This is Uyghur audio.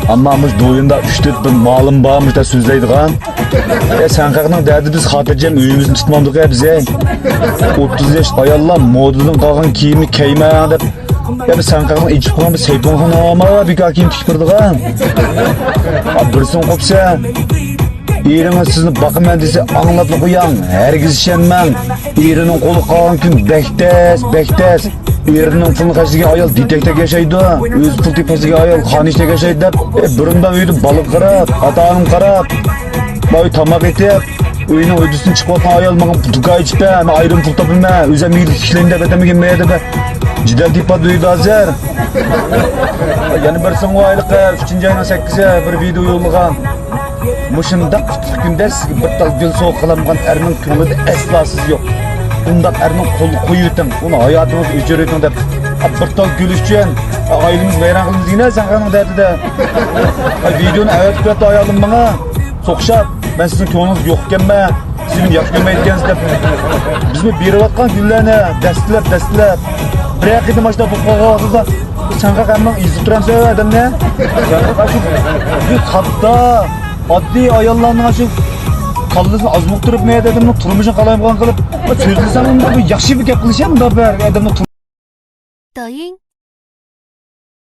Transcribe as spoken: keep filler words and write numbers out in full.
ئەمما مۇشۇ دويۇندا ئۈچ تۆت بىر مالىم بار، مۇشۇنداق سۆزلەيدىغان. ئە، سەن خەقنىڭ دەردى، بىز خاتىرجەم ئۆيىمىزنى تۇتمامدۇق، ئە، بىز، ئەي. ئوتتۇز ياش ئاياللار مودىدىن قالغان كىيىمنى كىيمەڭ دەپ. يا، بىز سەن خەقنىڭ ئېچىپ قويغان بىر سەيپۇڭخانا بار، بىكار كىيىم تىكىپ بېرىدىغان. ئا، بىرسىنى قوپسا. ئېرىڭىز سىزنى باقىمەن دېسە، ئاڭلاپلا قوياڭ، ھەرگىز ئىشەنمەڭ. ئېرىنىڭ قولىغا قالغان كۈن بەك تەس، بەك تەس. ئېرىنىڭ پۇلىنى خەجلىگەن ئايال دېتەكتەك ياشايدۇ، ئۆز پۇل تېپىپ خەجلىگەن ئايال خانىشتەك ياشايدۇ دەپ، ئە، بۇرۇندان ئۆيدە بالىغا قاراپ، ئاتا-ئانامغا قاراپ، ماۋۇ تاماق ئېتىپ، ئۆينىڭ ھۆددىسىدىن چىقىۋاتقان ئايال ماڭا دۇكان ئېچىپ بەر، مەن ئايرىم پۇل تاپىمەن، ئۆزۈم مېيىل ئىشلەيمەن دەپ ئادەمگە نېمە دەپ جېدەل تېپىۋاتىدۇ ئۆيدە ھازىر. يەنە بىرسىڭ ھېلىقى ئۈچىنچى ئاينىڭ سەككىزى بىر ۋىدېئو يوللىغان. مۇشۇنداق قۇتلۇق كۈندە سىزگە بىر تال گۈل سوۋغا قىلالمىغان ئەرنىڭ كۆڭلىدە ئەسلا سىز يوق. ئۇنداق ئەرنىڭ قولىغا قويۇۋېتىڭ، ئۇنى ھاياتىڭىزدا ئۆچۈرۈۋېتىڭ دەپ. بىر تال گۈل ئۈچۈن ئائىلىمىزنى ۋەيران قىلىمىز دېگىنە سەن خەقنىڭ دەردىدە. ۋىدېونى ئەۋەتىپ بەردى ئايالىم ماڭا. سوقۇشاپ، مەن سىزنىڭ كۆڭلىڭىزگە يوق ئىكەنمەن، سىز مېنى ياخشى كۆرمەيدىكەنسىز دەپ. بىزمۇ بېرىۋاتقان گۈللەرنى دەستىلەپ، دەستىلەپ بىرەر قېتىم ئاشۇنداق بولۇپ قالغان ۋاقتىدا، سەن خەق ھەممىڭ ئېزىپ تۇرامسەن ئادەمنى؟ سەن خەق ئاشۇ بىر خاتا، ئاددىي ئاياللارنىڭ ئاشۇ كاللىسىنى ئازمۇقتۇرۇپ، مەيەردە ئادەمنىڭ تۇرمۇشىنى قالايمىقان قىلىپ سۆزلىسەڭ، ئۇنداق بىر ياخشى بىر گەپ قىلىش، ئۇنداق بىر ئادەمنىڭ تۇر- 抖音